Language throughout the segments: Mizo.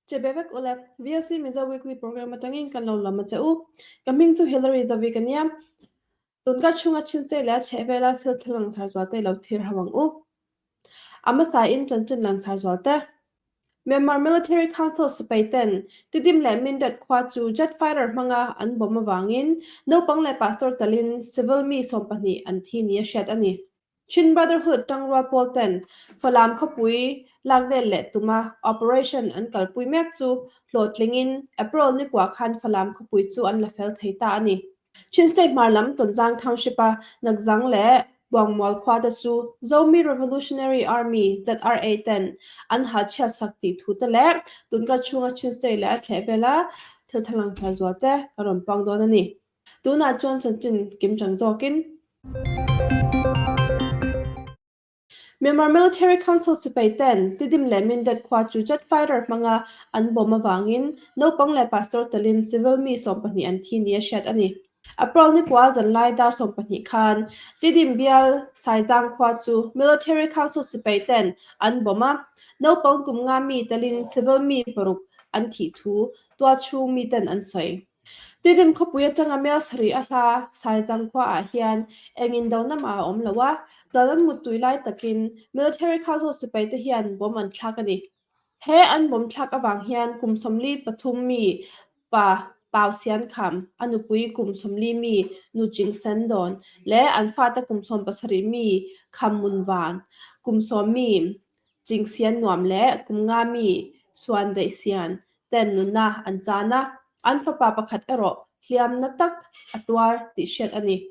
Che be vek ule, VOC Mizo Weekly Program atangin kan lo lam a che u. Ka hming chu Hillary Zavi ka nia. Tun ka chhunga chhinchei leh a chheh vela thil thil langsar zual te i lo thir ho ang u. A hmasa in chanchin langsar zual te. Myanmar Military Council sipai ten Tidim leh Mindat khua chu jet fighter hmanga an bomb avangin naupang leh pastor talin civil mi 20 an thi nia hriat a ni. Chin Brotherhood tangrual pawl ten Falam khawpui lak let leh tuma operation an kalpui mek chu hlawhtlingin April ni kua khan Falam khawpui chu an la fel thei ta a ni. Chin State hmar lam Tonzang Township-a Nakzang leh Buangmual khua te chu Zomi Revolutionary Army, ZRA, ten an ha chhiat sak tih thu te leh tunka chhunga Chin State leh a thleh vela thil thalang thar zual te kan rawn puang dawn a ni. Tunah chuan chanchin kim chang zawkin. Myanmar Military Council sipai ten Tidim leh Mindat khua chu jet fighter hmanga an bomb avangin naupang leh pastor telin civil mi 20 an thi nia hriat a ni. April ni kua zanlai dar 20 khan Tidim bial Saizang khua chu Military Council sipai ten an bomb a, naupang kum nga mi telin civil mi paruk an thih thu tualchhung mi ten an sawi. Tidim khawpui atanga mel sarih a hla Saizang khua ah hian eng indo na mah a awm lo a, zan an mut tui lai takin Military Council sipai te hian bomb an thlak a ni. He an bomb thlak avang hian kum 43 mi pa Pau Sian Kham, a nupui kum 40 mi Nu Ching Sen Dawn leh an fate kum 17 mi Kham Mun Van, kum 10 mi Ching Sian Nuam leh kum nga mi Suan Daih Sian ten nunna an chan a, an fapa pakhat erawh hliam na tak a tuar tih hriat a ni.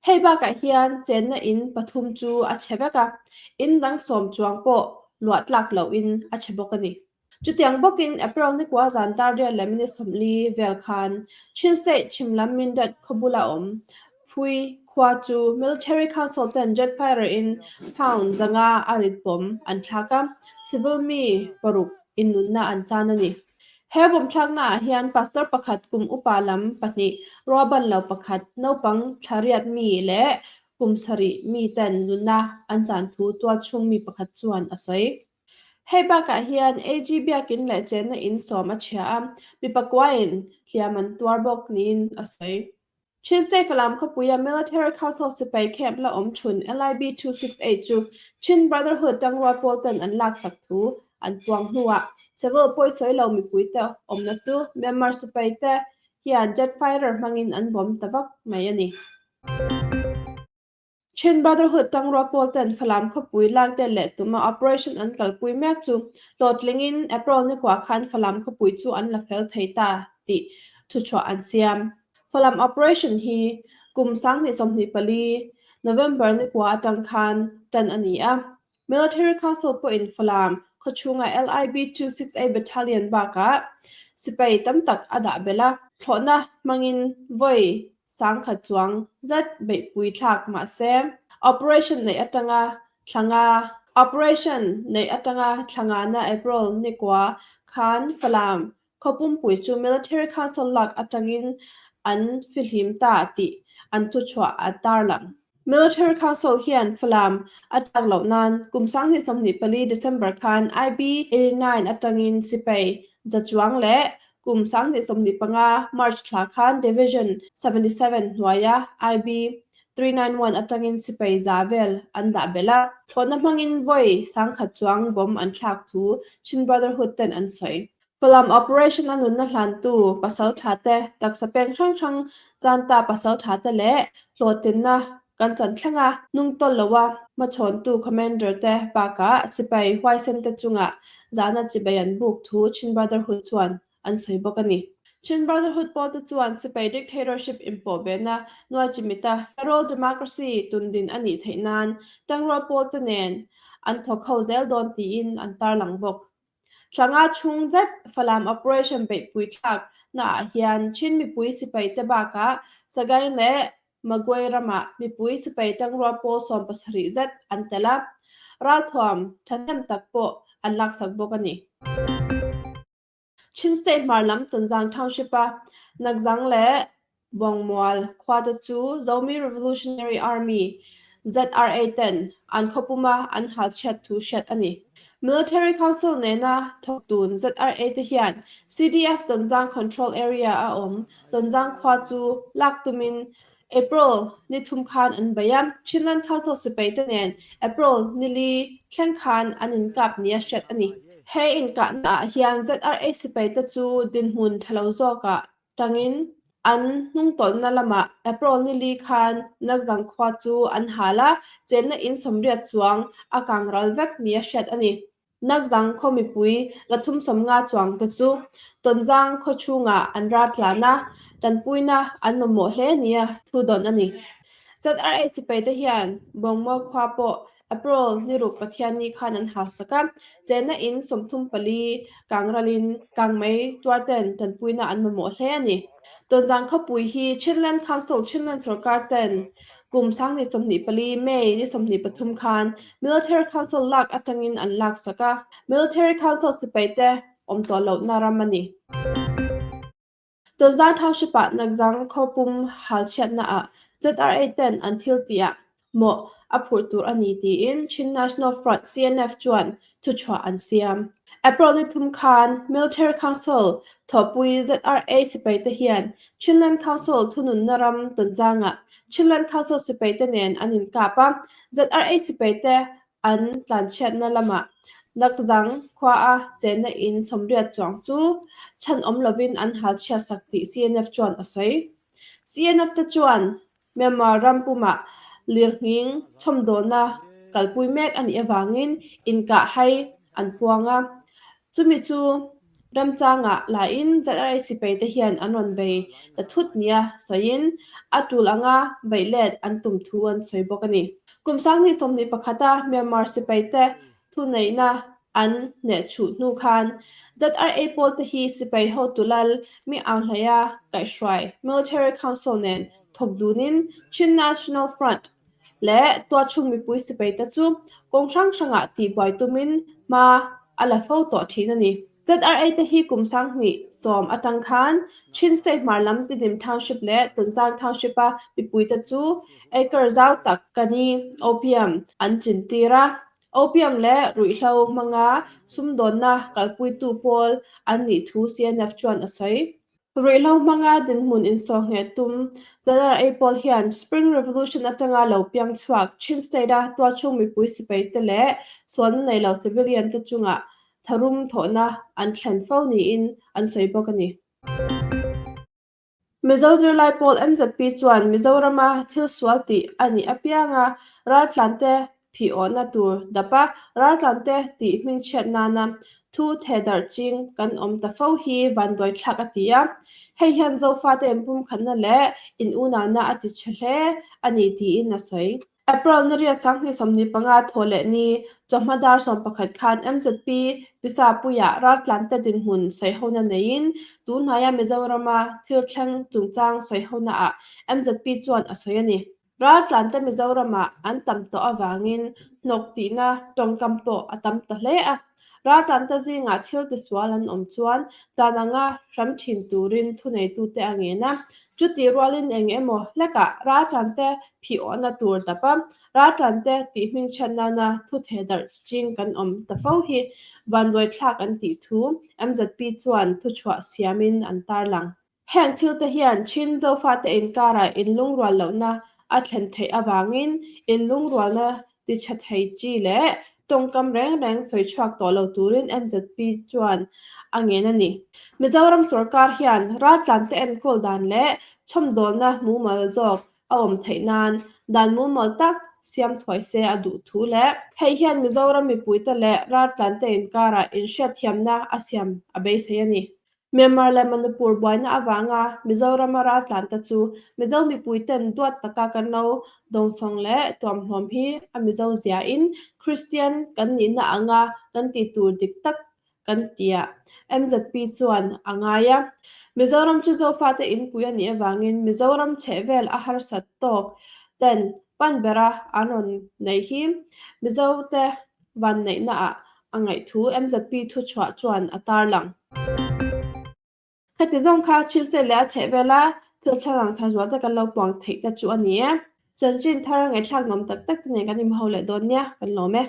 Hei bakah hian chenna in pathum chu a chhe vek a, in dang sawm chuang pawh luah tlak lohin a chhe bawk a ni. Chutiang bawkin April ni kua zan dar riat leh minute 40 vel khan Chin State chhim lam Mindat khaw bula awm Phui khua chu Military Council ten jet fighter in pound 500 a rit bomb an thlak a, civil mi paruk in nunna an chan a ni. He bomb thlakna ah hian pastor pakhat kum upa lam pahnih, ruahban lo pakhat, naupang thla riat mi leh kum sarih mi ten nunna an chan thu tualchhung mi pakhat chuan a sawi. Hei bakah hian AG biakin leh chenna in sawm a chhia a, mi pakuain hliam an tuar bawk niin a sawi. Chin State Falam khawpuia Military Council sipai camp la awm chhun LIB 268 chu Chin Brotherhood tangrual pawl ten an laksak thu an puang hnuah civil pawisawi lo mipuite awmna chu Myanmar sipai te hian jet fighter hmangin an bomb ta vak mai a ni. Chin Brotherhood tangrual pawl ten Falam khawpui lak det leh tuma operation an kalpui mek chu hlawhtlingin April ni kua khan Falam khawpui chu an la fel thei ta tih thuchhuah an siam. Falam operation hi kum 2024 November ni kua atang khan tan a ni a. Military Council pawhin Falam khawchhunga LIB 268 Battalion bakah sipai tam tak a dah belh a, thlawhna hmangin vawi 10,000 chuang zet beihpui thlak mah se operation neih atanga thla nga operation neih atanga thla ngana April ni kua khan Falam khaw pumpui chu Military Council lak atangin an fihlim ta tih an thuchhuah a tarlang. Military Council hian Falam a tlak loh nan kum 2024 December khan IB 89 atangin sipai za chuang leh kum 2025 March thla khan Division 77 hnuaia IB 391 atangin sipai za vel an dah belh a. Thlawhna hmangin vawi 10,000 chuang bomb an thlak thu Chin Brotherhood ten an sawi. Falam operation a nunna hlantu pasal tha te, taksa peng hrang hrang chan ta pasal tha te leh hlawhtlinna kan chan thleng a, hnung tawlh lo a hmachhawntu commander te bakah sipai huaisen te chungah zahna chibai an buk thu Chin Brotherhood chuan an sawi bawk a ni. Chin Brotherhood pawl te chuan sipai dictatorship inpawh behna nuai chimita federal democracy tundin a nih theih nan tangrual pawl te nen an thawk ho zel dawn tiin an tarlang bawk. Thla nga chhung zet Falam operation beihpui thlak naah hian Chin mipui sipai te bakah Sagaing leh Magway ramah mipui sipai tangrual pawl 70 zet an tel a, ralthuam thahnem tak pawh an laksak bawk a ni. Chin State hmar lam Tonzang Township-a Nakzang leh Buangmual khua te chu Zomi Revolutionary Army, ZRA, ten an khawpuma an hal chhiat thu hriat a ni. Military Council nena thawk tun ZRA te hian CDF Tonzang Control Area a awm Tonzang khua chu lak tumin April ni thum khan an bei a, Chinland Council sipai te nen April ni li thleng khan an inkap nia hriat a ni. He inkahna ah hian ZRA sipai te chu dinhmun tha lo zawkah tangin an hnungtawlhna lamah April ni li khan Nakzang khua chu an hal a, chenna in sawmriat chuang a kang ral vek nia hriat a ni. Nakzang khaw mipui la 30 chuang te chu Tonzang khaw chhungah an ral tlan a, tanpuina an mamawh hle nia thu dawn a ni. ZRA sipai te hian Bawngmaw khua pawh April ni ruk Pathianni khan an hausak a, chenna in 34 kang ralin kangmei tuarten tanpuina an mamawh hle a ni. Tonzang khawpui hi Chinland Council Chinland sorkar ten kum 2024 May ni 23 khan Military Council lak atangin an laksak a, Military Council sipai te awm tawh lohna ram a ni. Tonzang Township-ah Nakzang khawpum halchhiatnaah ZRA ten an thil tihah mawh a phurh tur a ni tiin Chin National Front, CNF, chuan thuchhuah an siam. April ni thum khan Military Council thawhpui ZRA sipaite hian Chinland Council thununna ram Tonzangah Chinland Council sipaite nen an inkap a, ZRA sipaite An tlanchhiatna lamah Nakzang khuaa chenna in 80 chuang chu chhan awm lovin an hal chhiatsak tih CNF chuan a sawi. CNF te chuan Myanmar ram pumah lirnghing chhawmdawlna kalpui mek a nih avangin inkah hai an puang a, chumi chu Ramchangah lahin ZRA sipai te hian an rawn bei ta thut nia sawiin a tul anga beih let an tum thu an sawi bawk a ni. Kum 2021 a Myanmar sipai te thuneihna an hnehchhuh hnu khan ZRA pawl te hi sipai hotu lal mi Aunghlaya kaihhruai Military Council nen thawk dunin Chin National Front leh tuahchhung mipui sipai te chu kawng hrang hrangah tihbuai tumin hma a la fo tawh thin a ni. ZRA te hi kum 2010 atang khan Chin State hmar lam Tidim Township leh Tonzang Township-a mipui te chu acre zau tak kani, opium, an chin tir a. Opium leh ruihhlo hmanga sumdawnna kalpuitu pawl an nih thu CNF chuan a sawi. Ruihhlo hmanga dinhmun insawhngheh tum ZRA pawl hian Spring Revolution atanga lo piang chhuak Chin State-a tualchhung mipui sipai te leh sualna nei lo civilian te chungah tharum thawhna an thlen fo niin an sawi bawk a ni. Mizo zirlai pawl MZP chuan Mizorama thil sual tih a nih apianga raltlante Phihawhna tur dap a, raltlante tih hmingchhiat nana thu thehdarh ching kan awm ta fo hi vanduaithlak a ti a. Hei hian Zofate inpumkhatna leh inunauhna a ti chhe hle a ni tiin a sawi. April ni riat 2025 thaw leh ni chawhma dar 11 khan MZP Pisa Puiah raltlante dinhmun sawihona neiin tunhnaia Mizorama thil thleng chungchang sawihonaah MZP chuan a sawi a ni. Raltlante Mizoramah an tam tawh avangin hnawk tihna tawngkam pawh a tam ta hle a. Raltlante zingah thil tisual an awm chuan dan anga hram thin turin thuneitute a ngen a. Chutih rualin eng emaw hlekah raltlante phihawhna tur dap a, raltlante tih hmingchhiat nana thu thehdarh ching kan awm ta fo hi vanduaithlak an tih thu MZP chuan thuchhuah siamin an tarlang. Heng thil te hian Chin Zofate inkarah inlungrual lohna a thlen theih avangin inlungrualna ti tha thei chi leh tawngkam reng reng sawi chhuak tawh lo turin MZP chuan a ngen a ni. Mizoram sorkar hian raltlante enkawl dan leh chhawmdawlna mumal zawk a awm theih nan dan mumal tak siam thuai se a duh thu leh hei hian Mizoram mipuite leh raltlante inkarah inhriatthiamna a siam a beisei a ni. Myanmar leh Manipur buaina avanga Mizorama raltlante chu Mizo mipuiten duat taka kan lo dawngsawng leh tuamhlawm hi a Mizo ziain Kristian kan nihna anga kan tih tur dik tak kan tia MZP chuan a ngai a. Mizoram chu Zofate inpui a nih avangin Mizoram chhehvel a harsat tawk ten pan bera an rawn nei hi Mizote vanneihnaah a ngaih thu MZP thuchhuah chuan a tarlang. Heti zawng kha Chilse leh a chheh vela thil thlalak chhar zual te kan lo puang theih te chu a ni e. Chanchin thar ngaihthlak nuam tak tak te nen kan inhmu ho leh dawn nia, kan lawm e.